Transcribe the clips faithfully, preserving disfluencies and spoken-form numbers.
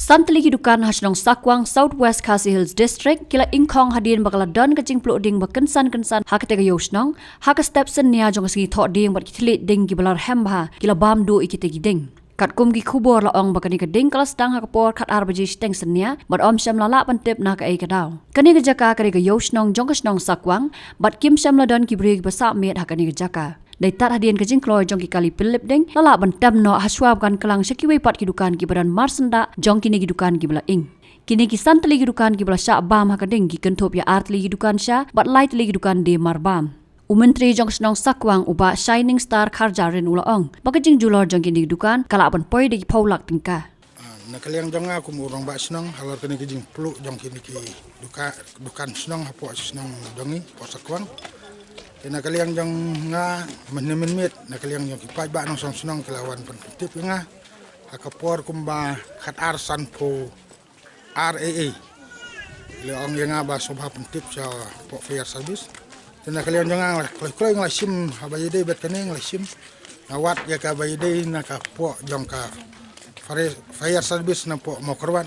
San tylli ki dukan ha shnong Sakwang, South West Khasi Hills District, ki la ingkhong hadien ba ka la don ka jingpluh ding ba kynsan kynsan ha katei ka ïew shnong, ha ka step synñia jong ka sngi Thohdieng bad ki thylliej ding kiba la rhem bha ki la bam duh ïa kitei ki ding. Katkum ki khubor la ong ba kane ka ding ka la sdang ha ka por khatar baje shiteng synñia, bad ym shym la lah ban tip na kaei ka daw. Kane ka jaka ka dei ka ïew shnong jong ka shnong Sakwang, bad kim shym la don ki briew kiba sah miet ha kane ka jaka. Dei tad hadien ka jingkloi jong ki kali pyllip ding, la lah ban tem noh hashwa ba kan klang sha kiwei pat ki dukan kiba don marsyndah jong kine ki dukan kiba la ing. Kine ki san tylli ki dukan kiba la shah bam ha ka ding ki kynthup ïa ar tylli ki dukan sha, bad lai tylli ki dukan die marbam. U Myntri jong ka shnong Sakwang, u Bah Shining Star Kharjahrin, u la ong ba ka jingjulor jong kine ki dukan ka lah ban poi da ki phew lak tyngka. Ah, na ka liang jong nga kum u rangbah shnong, halor kane ka jingpluh jong kine ki duka-, dukan shnong hapoh shnong jong ngi, hapoh Sakwang. Te na ka liang jong nga, mynhynnin mynmiet, na ka liang jong ki paidbah nongshong shnong ki la wan pyntip ïa nga ha ka por kumba khatar sanphew ar A A. La ong ïa nga ba sngewbha pyntip shapoh fire service. Te na ka liang jong nga, kloi kloi nga la shim, haba ïadei bad kane nga la shim. Nga wad ïa kaba ïadei na ka poh jong ka fire, fire service na poh Mawkyrwat.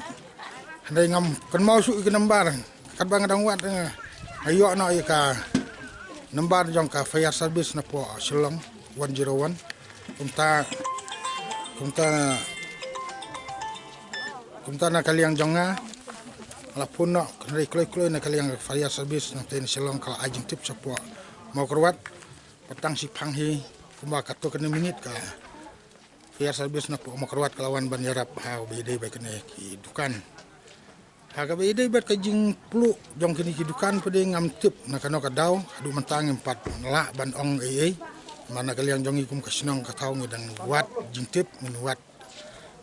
Hynrei ngam kynmaw shuh ïa ka number. Katba nga dang wad nga, nga ïoh noh ïa ka number jong ka fire service na poh Shillong one zero one. Kumta, kumta, kumta na ka liang jong nga, nga la phone noh, hynrei kloi kloi na ka liang fire service nangtei na Shillong ka la ai jingtip shapoh Mawkyrwat. Bad tang shiphang hi, kumba katto katne minit ka fire service na poh Mawkyrwat ka la wan ban ïarap ha kaba ïadei bad kine ki dukan. Ha kaba ïadei bad ka jingpluh jong kine ki dukan pat de ngam tip na kano ka daw, haduh mynta ngim pat lah ban ong ei ei. Namar na ka liang jong ngi kum ka shnong ka thaw ngi dang wad jingtip, ngin wad,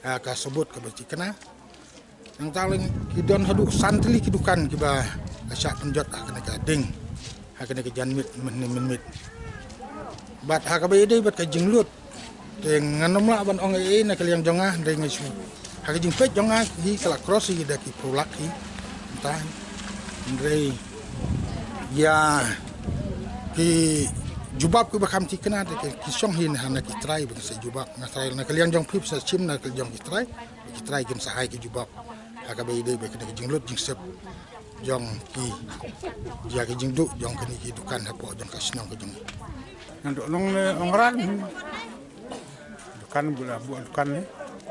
ah, ka sabut kaba thikna. Nangta leng ki don haduh san tylli ki dukan kiba la shah pynjot ha kane ka ding, ha kane ka janmiet mynhynnin mynmiet. Bad ha kaba ïadei bad ka jinglut, te ngan ym lah ban ong ei ei na ka liang jong nga, hynrei nga shu, ha ka jingpeit jong nga hi ka la cross hi da ki phew lak hi. Mynta, hynrei ïa ki jubab kiba kham thikna te ki shong hi na, na ki trai ba ki sa jubab. Nga trai na ka liang jong phi, sa shim na ka liang jong ki trai. Ki trai kin sa ai ki jubab ha kaba ïadei bad kane ka jinglut jingsep jong ki, ïa ki jingduh jong kine ki dukan hapoh jong ka shnong ka jong ngi. Ngan duh long ne ong ran. Dukan bula bu dukan ne,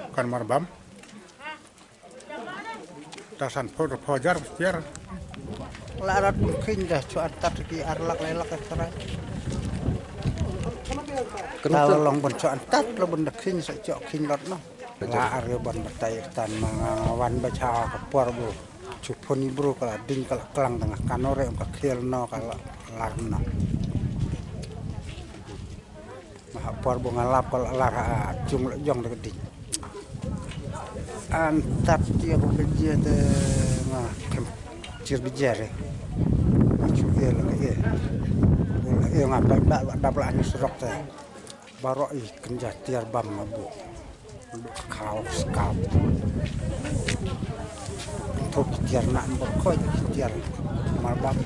dukan marbam. Ta sanphew, phew hajar tiar. La rat bun kheiñ da, shu antat ki ar lak lai lak trai. Ta long bun shu antat, la bun da kheiñ sa, shu kheiñ lot noh. La ar ïa ban batai tan ma nga wan ba cha ka por bu. Chu phone i bru ka la ding ka la klang da nga kano re ka khel no ka la lar no. Ma ha por bu nga lap ka la lar ha jung la jong da ka ding. An tat tia bu ka jia te nga kem chir bi jia re. Nga chu e la ka e. Bu la e nga bai ba la dap la ni surok te. Baroh i kynja tiar bam nga bu. Duk khaw skap. Thok tiar na bor khoi tiar mar bam.